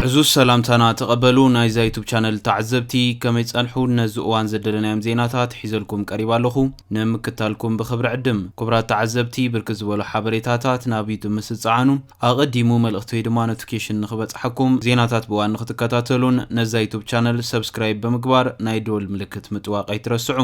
ሕዙ ሰላምታና ተቐበሉ። ናይዛ ዩቱብ ቻነል ተዓዘብቲ ከመይ ጸንሑ? ነዚ እዋን ዘደለናዮም ዜናታት ሒዘልኩም ቀሪባ ኣለኹ። ንምክታልኩም ብኽብሪ ዕድም። ክቡራት ተዓዘብቲ፣ ብርክት ዝበሉ ሓበሬታታት ናብ ዩቱብ ምስ ዝጸዓኑ፣ ኣቐዲሙ መልእኽቲ ወይ ድማ ኖቲፊኬሽን ንኽበጽሓኩም፣ ዜናታት ብእዋን ንኽትከታተሉን ነዛ ዩቱብ ቻነል ሰብስክራይብ ብምግባር ናይ ደወል ምልክት ምጥዋቕ ኣይትረስዑ።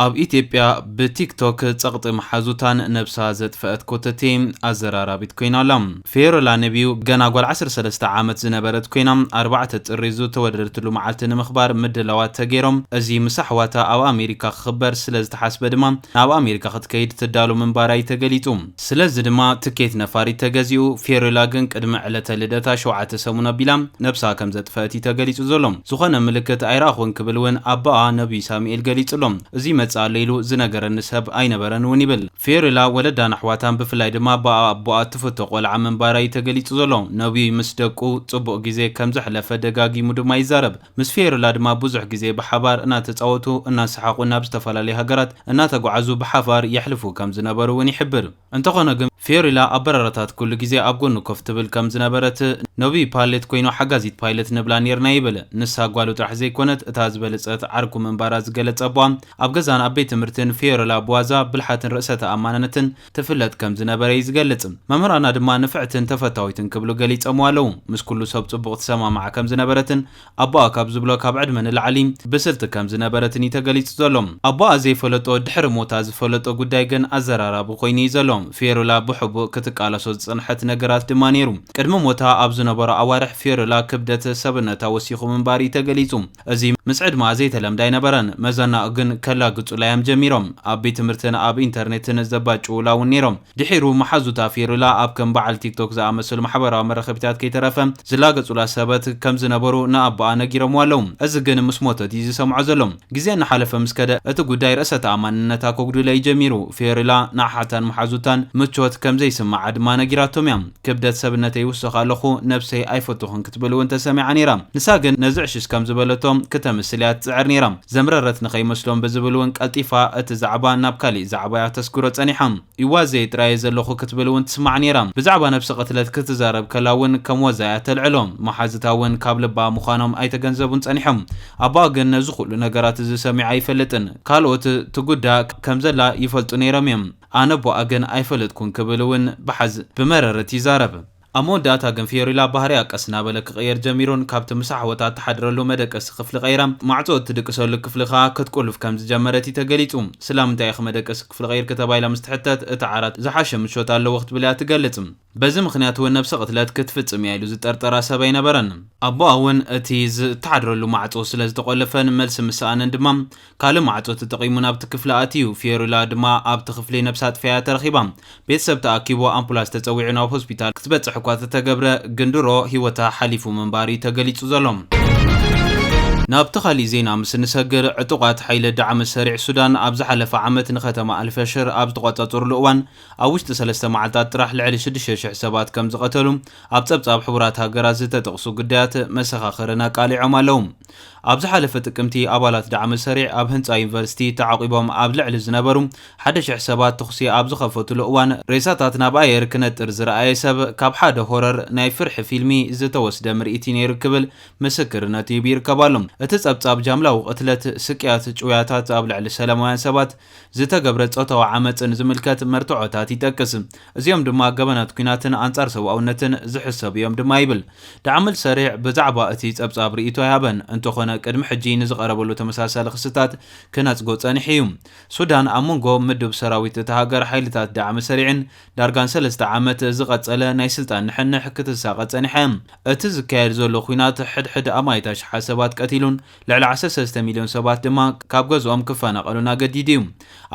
ኣብ ኢትዮጵያ ብቲክቶክ ጸቕጢ መሓዙታን ነብሳ ዘጥፈአት ኮተቴ ኣዘራራቢት ኮይና ኣላ። ፌዮረላ ነቢዩ ገና ጓል ዓሰርተ ሰለስተ ዓመት ዝነበረት ኮይና፣ ኣርባዕተ ጥሪ ዝተወለደትሉ መዓልቲ ንምኽባር ምድላዋት ተገይሮም፣ እዚ ምስ ኣሕዋታ ኣብ ኣሜሪካ ክኽበር ስለ ዝተሓስበ ድማ ናብ ኣሜሪካ ክትከይድ ትዳሎ ምንባራ እዩ ተገሊጹ። ስለዚ ድማ ትኬት ነፋሪት ተገዚኡ። ፌዮረላ ግን ቅድሚ ዕለተ ልደታ ሸውዓተ ሰሙን ኣቢላ ነብሳ ከም ዘጥፈአት እዩ ተገሊጹ ዘሎ። ዝኾነ ምልክት ኣይረኣኹን ክብል እውን ኣባኣ ነቢዩ ሳሙኤል ገሊጹ ኣሎ። እዚ ይመጽእ ኣሎ ኢሉ ዝነገረኒ ሰብ ኣይነበረን እውን ይብል። ፌዮረላ ወለዳን ኣሕዋታን ብፍላይ ድማ ኣባኣ ኣቦኣ ትፍቶ ቆልዓ ምንባራ እዩ ተገሊጹ ዘሎ። ነቢዩ ምስ ደቁ ጽቡቕ ግዜ ከም ዘሕለፈ ደጋጊሙ ድማ ይዛረብ። ምስ ፌዮረላ ድማ ብዙሕ ግዜ ብሓባር እናተጻወቱ፣ እናሰሓቑ፣ ናብ ዝተፈላለዩ ሃገራት እናተጓዓዙ ብሓባር የሕልፉ ከም ዝነበሩ እውን ይሕብር። እንተኾነ ግን ፌዮረላ ኣብ በረራታት ኩሉ ግዜ ኣብ ጎኑ ኮፍ ትብል ከም ዝነበረት፣ ነቢዩ ፓይለት ኮይኑ ሓጋዚት ፓይለት ንብላ ኔርና ይብል። ንሳ ጓሉ ጥራሕ ዘይኮነት እታ ዝበለጸት ዓርኩ ምንባራ ዝገለጸ ኣቦኣ፣ ኣብ ገዛን ኣብ ቤት ትምህርትን ፌዮረላ ብዋዛ፣ ብልሓትን ርእሰ ተኣማንነትን ትፍለጥ ከም ዝነበረ እዩ ዝገልጽ። መምህራና ድማ ንፍዕትን ተፈታዊትን ክብሉ ገሊጸምዋ ኣለዉ። ምስ ኩሉ ሰብ ጽቡቕ ትሰማማዕ ከም ዝነበረትን ኣቦኣ ካብ ዝብሎ ካብ ዕድመ ንላዕሊ ብስልቲ ከም ዝነበረትን እዩ ተገሊጹ ዘሎ። ኣቦኣ ዘይፈለጦ ድሕሪ ሞታ ዝፈለጦ ጉዳይ ግን ኣዘራራቢ ኮይኑ እዩ ዘሎ። ፌዮረላ ብሕቡእ ክትቃለሶ ዝጸንሐት ነገራት ድማ ነይሩ። ቅድሚ ሞታ ኣብ ዝነበሮ ኣዋርሕ ፌዮረላ ክብደት ሰብነታ ወሲኹ ምንባር እዩ ተገሊጹ። እዚ ምስ ዕድመኣ ዘይተለምደ ኣይነበረን። መዘናኡ ግን ከላግጹላ እዮም ጀሚሮም። ኣብ ቤት ትምህርትን ኣብ ኢንተርኔትን ዘባጭውላ እውን ነይሮም። ድሒሩ መሓዙታ ፌዮረላ ኣብ ከም በዓል ቲክቶክ ዝኣመሰሉ ማሕበራዊ መራኸቢታት ከይተረፈ ዝላገጹላ ሰባት ከም ዝነበሩ ንኣቦኣ ነጊሮምዋ ኣለዉ። እዚ ግን ምስ ሞተት እዩ ዝሰምዖ ዘሎ። ግዜ እናሓለፈ ምስ ከደ እቲ ጉዳይ ርእሰ ተኣማንነታ ከጉድሎ እዩ ጀሚሩ። ፌዮረላ ንኣሓታን መሓዙታን ምቾት ከም ዘይስምዓ ድማ ነጊራቶም እያ። ክብደት ሰብነተይ ይውስኽ ኣለኹ፣ ነብሰይ ኣይፈትኹን ክትብል እውን ተሰሚዓ ነይራ። ንሳ ግን ነዚ ዕሽሽ ከም ዝበለቶ ክተምስል እያ ትጽዕር ነይራ። ዘምረረት ንኸይመስሎም ብዝብል እውን ቀልጢፋ እቲ ዛዕባ ናብ ካሊእ ዛዕባ እያ ተስግሮ ጸኒሓ። ይዋዘ ጥራየ ዘለኹ ክትብል እውን ትስማዕ ነይራ። ብዛዕባ ነብሲ ቅትለት ክትዛረብ ከላ እውን ከም ወዛ እያ ተልዕሎ። መሓዝታ እውን ካብ ልባ ምዃኖም ኣይተገንዘቡን ጸኒሖም። ኣቦኣ ግን ነዚ ኩሉ ነገራት እዚ ሰሚዑ ኣይፈልጥን። ካልኦት ትጉዳእ ከም ዘላ ይፈልጡ ነይሮም እዮም። ኣነ ኣቦኣ ግን ኣይፈለጥኩን ክብል እውን ብሓዝ ብመረረት ይዛረብ። ኣብ መወዳእታ ግን ፊዮሪላ ባህሪኣ ቀስ እናበለ ክቕየር ጀሚሩን ካብቲ ምስ ኣሕዋታ እትሓድረሉ መደቀሲ ክፍሊ ቀይራ ማዕጾ እትድቅሰሉ ክፍሊ ከኣ ክትቁልፍ ከም ዝጀመረት እዩ ተገሊጹ። "ስላምንታይ ኢኺ መደቀሲ ክፍሊ ቀይርኪ?" ተባሂላ ምስ ትሕተት፣ "እቲ ዓራት ዝሓሸ ምቾት ኣለዎ" ክትብል እያ ትገልጽ። በዚ ምኽንያት እውን ነብሰ ቅትለት ክትፍጽም እያ ኢሉ ዝጠርጠራ ሰብ ኣይነበረን። ኣቦኣ እውን እቲ ዝተሓድረሉ ማዕጾ ስለ ዝተቖለፈን መልሲ ምስ ሰኣነን ድማ ካልእ ማዕጾ ተጠቒሙ ናብቲ ክፍሊ ኣትዩ። ፊዮሪላ ድማ ኣብቲ ክፍሊ ነብሳ ኣጥፊኣ ተረኺባ። ቤተሰብ ተኣኪቡ ኣምቡላንስ ተጸዊዑ ናብ ሆስፒታል ክትበጽሕ እኳ ተተገብረ፣ ግን ድሮ ህይወታ ሓሊፉ ምንባር እዩ ተገሊጹ ዘሎ። ናብቲ ካሊእ ዜና ምስ እንሰግር፣ ዕጡቓት ሓይሊ ዳዕመ ሰሪዕ ሱዳን ኣብ ዝሓለፈ ዓመት ንከተማ ኣልፈሽር ኣብ ዝተቖጻጸሩሉ እዋን፣ ኣብ ውሽጢ ሰለስተ መዓልታት ጥራሕ ልዕሊ ሽዱሽተ ሽሕ ሰባት ከም ዝቐተሉ ኣብ ጸብጻብ ሕቡራት ሃገራት ዝተጠቕሱ ጉዳያት መሰኻኽርን ኣቃሊዖም ኣለዉ። ኣብ ዝሓለፈ ጥቅምቲ፣ ኣባላት ዳዕመ ሰሪዕ ኣብ ህንጻ ዩኒቨርሲቲ ተዓቂቦም ኣብ ልዕሊ ዝነበሩ ሓደ ሽሕ ሰባት ተኹሲ ኣብ ዝኸፈቱሉ እዋን፣ ሬሳታት ናብ ኣየር ክነጥር ዝረኣየ ሰብ፣ ካብ ሓደ ሆረር ናይ ፍርሒ ፊልሚ ዝተወስደ ምርኢት እዩ ነይሩ ክብል ምስክርነት ሂቡ ይርከብ ኣሎ። እቲ ጸብጻብ ጃምላዊ ቅትለት፣ ስቅያት፣ ጭውያታት ኣብ ልዕሊ ሰላማውያን ሰባት፣ ዝተገብረ ጾታዊ ዓመጽን ዝምልከት መርትዖታት ይጠቅስ። እዚኦም ድማ ገበናት ኲናትን ኣንጻር ሰብኣውነትን ዝሕሰቡ እዮም ድማ ይብል። ዳዕመ ሰሪዕ ብዛዕባ እቲ ጸብጻብ ርእይቶ ኣይሃበን። እንተኾነ፣ ቅድሚ ሕጂ ንዝቐረበሉ ተመሳሳሊ ክስታት ክነጽጎ ጸኒሑ እዩ። ሱዳን ኣብ መንጎ ምዱብ ሰራዊት እታ ሃገር፣ ሓይልታት ዳዕመ ሰሪዕን ዳርጋን ሰለስተ ዓመት ዝቐጸለ ናይ ስልጣን ንሕንሕ ክትሳቐ ጸኒሓ እያ። እቲ ዝካየድ ዘሎ ኲናት ሕድሕድ ኣማኢት ኣሽሓት ሰባት ቀቲሉን ልዕሊ ዓሰርተ ሰለስተ ሚልዮን ሰባት ድማ ካብ ገዝኦም ክፈናቐሉን ኣገዲዱ እዩ።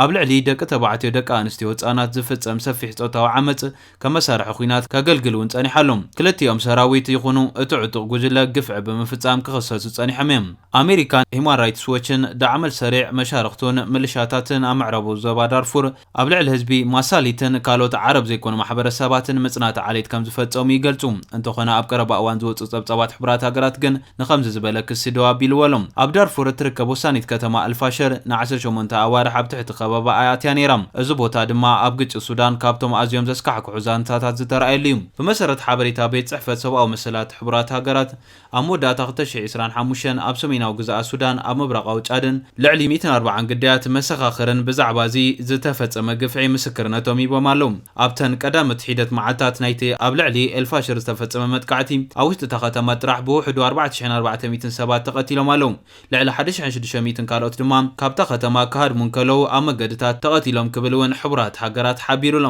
ኣብ ልዕሊ ደቂ ተባዕትዮ፣ ደቂ ኣንስትዮ፣ ህጻናት ዝፍጸም ሰፊሕ ጾታዊ ዓመጽ ከም መሳርሒ ኲናት ከገልግል እውን ጸኒሑ ኣሎ። ክልቲኦም ሰራዊት ይኹኑ እቲ ዕጡቕ ጉጅለ ግፍዒ ብምፍጻም ክኽሰሱ ጸኒሖም እዮም። ኣሜሪካን ሂማን ራይትስ ዎችን ዳዕመል ሰሪዕ መሻርኽቱን ምልሻታትን ኣብ ምዕራቡ ዞባ ዳርፉር ኣብ ልዕሊ ህዝቢ ማሳሊትን ካልኦት ዓረብ ዘይኮኑ ማሕበረሰባትን ምጽናት ዓሌት ከም ዝፈጸሙ ይገልጹ። እንተኾነ ኣብ ቀረባ እዋን ዝወጹ ጸብጻባት ሕቡራት ሃገራት ግን ንኸምዚ ዝበለ ክሲ ደው ኣቢልዎ ኣሎ። ኣብ ዳርፉር እትርከብ ወሳኒት ከተማ ኣልፋሸር ን18 ኣዋርሕ ኣብ ትሕቲ ከበባ ኣያ ኣትያ ነይራ። እዚ ቦታ ድማ ኣብ ግጭት ሱዳን ካብቶም ኣዝዮም ዘስካሕክሑ ዛንታታት ዝተረኣየሉ እዩ። ብመሰረት ሓበሬታ ቤት ጽሕፈት ሰብኣዊ መሰላት ሕቡራት ሃገራት ኣብ መወዳእታ 2025 ኣብ ሰሜናዊ ግዝኣት ሱዳን ኣብ ምብራቓዊ ጫድን ልዕሊ 140 ግዳያት መሰኻኽርን ብዛዕባ እዚ ዝተፈጸመ ግፍዒ ምስክርነቶም ሂቦም ኣለዉ። ኣብተን ቀዳመት ሒደት መዓልታት ናይቲ ኣብ ልዕሊ ኤልፋሽር ዝተፈጸመ መጥቃዕቲ ኣብ ውሽጢ እታ ከተማ ጥራሕ ብውሕዱ 4,400 ሰባት ተቐቲሎም ኣለዉ። ልዕሊ 1,600 ካልኦት ድማ ካብታ ከተማ ክሃድሙ እንከለዉ ኣብ መገድታት ተቐቲሎም ክብል እውን ሕቡራት ሃገራት ሓቢሩ ኣሎ።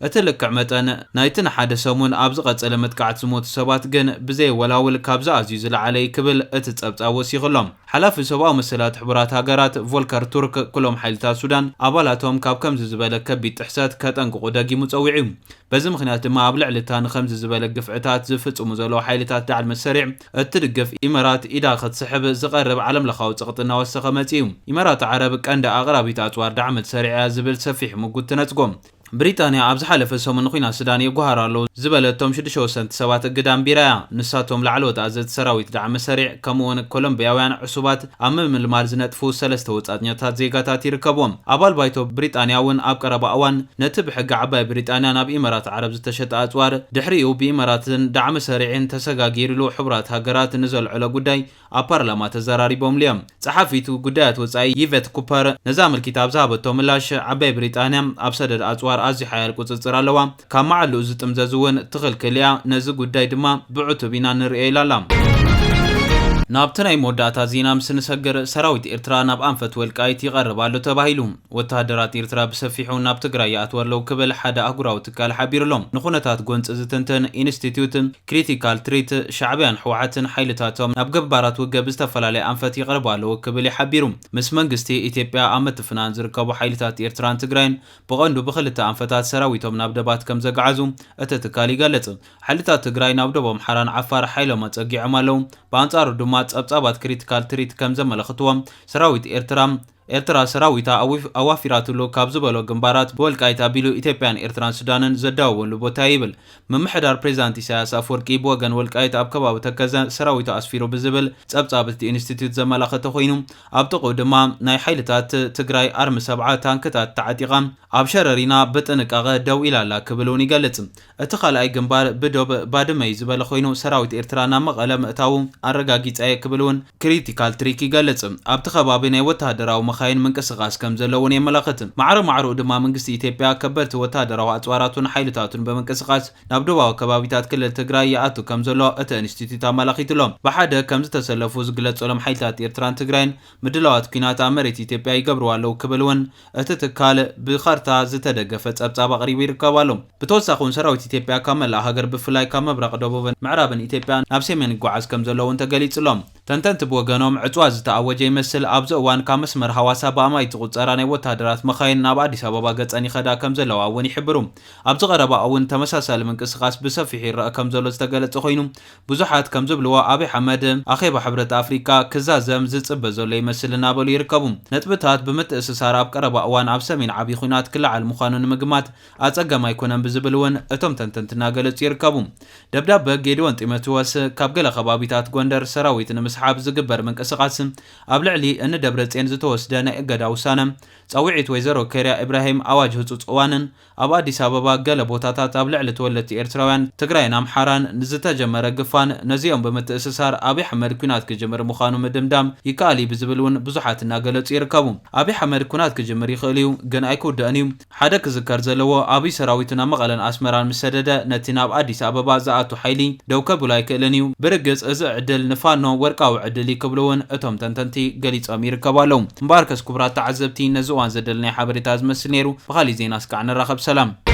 እቲ ልክዕ መጠን ናይቲ ንሓደ ሰሙን ኣብ ዝቐጸለ መጥቃዕቲ ዝሞቱ ሰባት ግን ብዘየወላውል ካብዚ ኣዝዩ ዝለዓለ እዩ ክብል እቲ ጸብጻብ ወሲኹ ኣሎ። ሓላፊ ሰብኣዊ መሰላት ሕቡራት ሃገራት ቮልከር ቱርክ ኩሎም ሓይልታት ሱዳን ኣባላቶም ካብ ከምዚ ዝበለ ከቢድ ጥሕሰት ከጠንቅቑ ደጊሙ ጸዊዑ እዩ። በዚ ምኽንያት ድማ ኣብ ልዕሊ እታ ንኸምዚ ዝበለ ግፍዕታት ዝፍጽሙ ዘለዉ ሓይልታት ዳዕመል ሰሪዕ እትድግፍ ኢመራት ኢዳ ክትስሕብ ዝቐርብ ዓለምለኻዊ ጸቕጢ እናወሰኸ መጺኡ እዩ። ኢመራት ዓረብ ቀንዲ ኣቕራቢት ኣጽዋር ዳዕመል ሰሪዕ እያ ዝብል ሰፊሕ ምጉት ትነጽጎ። ብሪጣንያ ኣብ ዝሓለፈ ሰሙን ንኹናት ሱዳን የጓሃሩ ኣለዉ ዝበለቶም ሽዱሽተ ወሰንቲ ሰባት እግዳ ኣንቢራ እያ። ንሳቶም ላዕለዎት ኣዘዝቲ ሰራዊት ዳዕመ ሰሪዕ ከምኡውን ኮሎምቢያውያን ዕሱባት ኣብ ምምልማል ዝነጥፉ ሰለስተ ወጻእተኛታት ዜጋታት ይርከብዎም። ኣባል ባይቶ ብሪጣንያ እውን ኣብ ቀረባ እዋን ነቲ ብሕጊ ዓባይ ብሪጣንያ ናብ ኢመራት ዓረብ ዝተሸጠ ኣጽዋር ድሕሪኡ ብኢመራትን ዳዕመ ሰሪዕን ተሰጋጊሩሉ ሕቡራት ሃገራት ንዘልዕሎ ጉዳይ ኣብ ፓርላማ ተዘራሪቦምሉ እዮም። ጸሓፊቱ ጉዳያት ወጻኢ ይቨት ኩፐር ነዛ ኣመልኪታ ኣብ ዝሃበቶ ምላሽ ዓባይ ብሪጣንያ ኣብ ሰደድ ኣጽዋር ኣዝዩ ሓያል ቁጽጽር ኣለዋ፣ ካብ መዓልኡ ዝጥምዘዝ እውን ትኽልክል እያ፣ ነዚ ጉዳይ ድማ ብዕቱብ ኢና ንርእዮ ኢላ ኣላ። ናብቲ ናይ መወዳእታ ዜና ምስ ንሰግር፣ ሰራዊት ኤርትራ ናብ ኣንፈት ወልቃይት ይቐርብ ኣሎ ተባሂሉ። ወተሃደራት ኤርትራ ብሰፊሑ ናብ ትግራይ ይኣትዉ ኣለዉ ክብል ሓደ ኣህጉራዊ ትካል ሓቢሩ ኣሎ። ንኹነታት ጎንፂ ዝትንትን ኢንስቲትዩት ክሪቲካል ትሪት ሻዕብያን ህወሓትን ሓይልታቶም ናብ ገባራት ውግእ ብዝተፈላለየ ኣንፈት ይቐርቡ ኣለዉ ክብል እዩ ሓቢሩ። ምስ መንግስቲ ኢትዮጵያ ኣብ ምትፍናን ዝርከቡ ሓይልታት ኤርትራን ትግራይን ብቐንዱ ብኽልተ ኣንፈታት ሰራዊቶም ናብ ደባት ከም ዘገዓዙ እቲ ትካል ይገልጽ። ሓይልታት ትግራይ ናብ ደቡብ ኣምሓራን ዓፋር ሓይሎም ኣጸጊዖም ኣለዉ። ብኣንጻሩ ድማ ጸብጻባት ክሪቲካል ትሪት ከም ዘመለኽትዎ ሰራዊት ኤርትራ ኤርትራ ሰራዊታ ኣዊፍ-፣ ኣዋፊራትሉ ካብ ዝበሎ ግንባራት ብወልቃይት ኣቢሉ ኢትዮጵያን ኤርትራን ሱዳንን ዘዳወበሉ ቦታ ይብል። ምምሕዳር ፕሬዚዳንት ኢሳያስ ኣፈወርቂ ብወገን ወልቃይት ኣብ ከባቢ ተከዘ ሰራዊቱ ኣስፊሩ ብዝብል ጸብጻብ እቲ ኢንስቲትዩት ዘመላኸተ ኮይኑ፣ ኣብ ጥቕኡ ድማ ናይ ሓይልታት ትግራይ ኣርሚ ሰብዓ ታንክታት ተዓጢቓ ኣብ ሸረሪና ብጥንቃቐ ደው ኢላ ኣላ ክብል እውን ይገልጽ። እቲ ካልኣይ ግንባር ብዶብ ባድመ እዩ ዝበለ ኮይኑ፣ ሰራዊት ኤርትራ ናብ መቐለ ምእታዉ ኣረጋጊጸ እየ ክብል እውን ክሪቲካል ትሪክ ይገልጽ። ኣብቲ ከባቢ ናይ ወተሃደራዊ መኻይን ምንቅስቓስ ከም ዘሎ እውን የመላኽት። ማዕረ ማዕረኡ ድማ መንግስቲ ኢትዮጵያ ከበድቲ ወተሃደራዊ ኣጽዋራቱን ሓይልታቱን ብምንቅስቓስ ናብ ዶባዊ ከባቢታት ክልል ትግራይ ይኣቱ ከም ዘሎ እቲ ኢንስቲትዩት ኣመላኺቱ ኣሎ። ብሓደ ከም ዝተሰለፉ ዝግለጸሎም ሓይልታት ኤርትራን ትግራይን ምድላዋት ኲናት ኣብ መሬት ኢትዮጵያ ይገብርዋ ኣለዉ ክብል እውን እቲ ትካል ብኻርታ ዝተደገፈ ጸብጻብ ኣቕሪቡ ይርከብ ኣሎ። ብተወሳኺ እውን ሰራዊት ኢትዮጵያ ካብ መላእ ሃገር ብፍላይ ካብ ምብራቕ ደቡብን ምዕራብን ኢትዮጵያ ናብ ሰሜን ይጓዓዝ ከም ዘሎ እውን ተገሊጹ ኣሎ። ተንተንቲ ብወገኖም ዕጽዋ ዝተኣወጀ ይመስል ኣብዚ እዋን ካብ መስመር ሃዋሳ ብኣማኢት ዝቑጸራ ናይ ወተሃደራት መኻይን ናብ ኣዲስ ኣበባ ገጸን ይኸዳ ከም ዘለዋ እውን ይሕብሩ። ኣብዚ ቀረባ እውን ተመሳሳሊ ምንቅስቓስ ብሰፊሑ ይረአ ከም ዘሎ ዝተገለጸ ኮይኑ ብዙሓት ከም ዝብልዎ ኣብይ ኣሕመድ ኣኼባ ሕብረት ኣፍሪቃ ክዛዘም ዝጽበ ዘሎ ይመስል እናበሉ ይርከቡ። ነጥብታት ብምትእስሳር ኣብ ቀረባ እዋን ኣብ ሰሜን ዓብዪ ኲናት ክለዓል ምዃኑ ንምግማት ኣጸጋሚ ኣይኮነን ብዝብል እውን እቶም ተንተንቲ እናገለጹ ይርከቡ። ደብዳበ ጌድዎን ጢሞቴዎስ ካብ ገለ ከባቢታት ጎንደር ሰራዊት ንምስሓብ ዝግበር ምንቅስቓስ ኣብ ልዕሊ እኒ ደብረጽዮን ዝተወስደ ናይ እገዳ ውሳነ፣ ጻውዒት ወይዘሮ ኬርያ ኢብራሂም ኣዋጅ ህጹጽ እዋንን ኣብ ኣዲስ ኣበባ ገለ ቦታታት ኣብ ልዕሊ ተወለድቲ ኤርትራውያን ትግራይን ኣምሓራን ንዝተጀመረ ግፋን ነዚኦም ብምትእስሳር ኣብይ ኣሕመድ ኲናት ክጅምር ምዃኑ ምድምዳም ይከኣል እዩ ብዝብል እውን ብዙሓት እናገለጹ ይርከቡ። ኣብይ ኣሕመድ ኲናት ክጅምር ይኽእል እዩ፣ ግን ኣይክውደእን እዩ። ሓደ ክዝከር ዘለዎ ኣብይ ሰራዊቱ ናብ መቐለን ኣስመራን ምስ ሰደደ ነቲ ናብ ኣዲስ ኣበባ ዝኣቱ ሓይሊ ደው ከብሎ ኣይክእልን እዩ። ብርግጽ እዚ ዕድል ንፋኖ ወርቃዊ ዕድል እዩ ክብሉ እውን እቶም ተንተንቲ ገሊጾም ይርከቡ ኣለዉ። እምበኣርከስ ክቡራት ተዓዘብቲ ነዚ እዋን ዘደለናይ ሓበሬታ ዝመስል ነይሩ። ብኻሊእ ዜና እስካዕ ንራኸብ። ሰላም።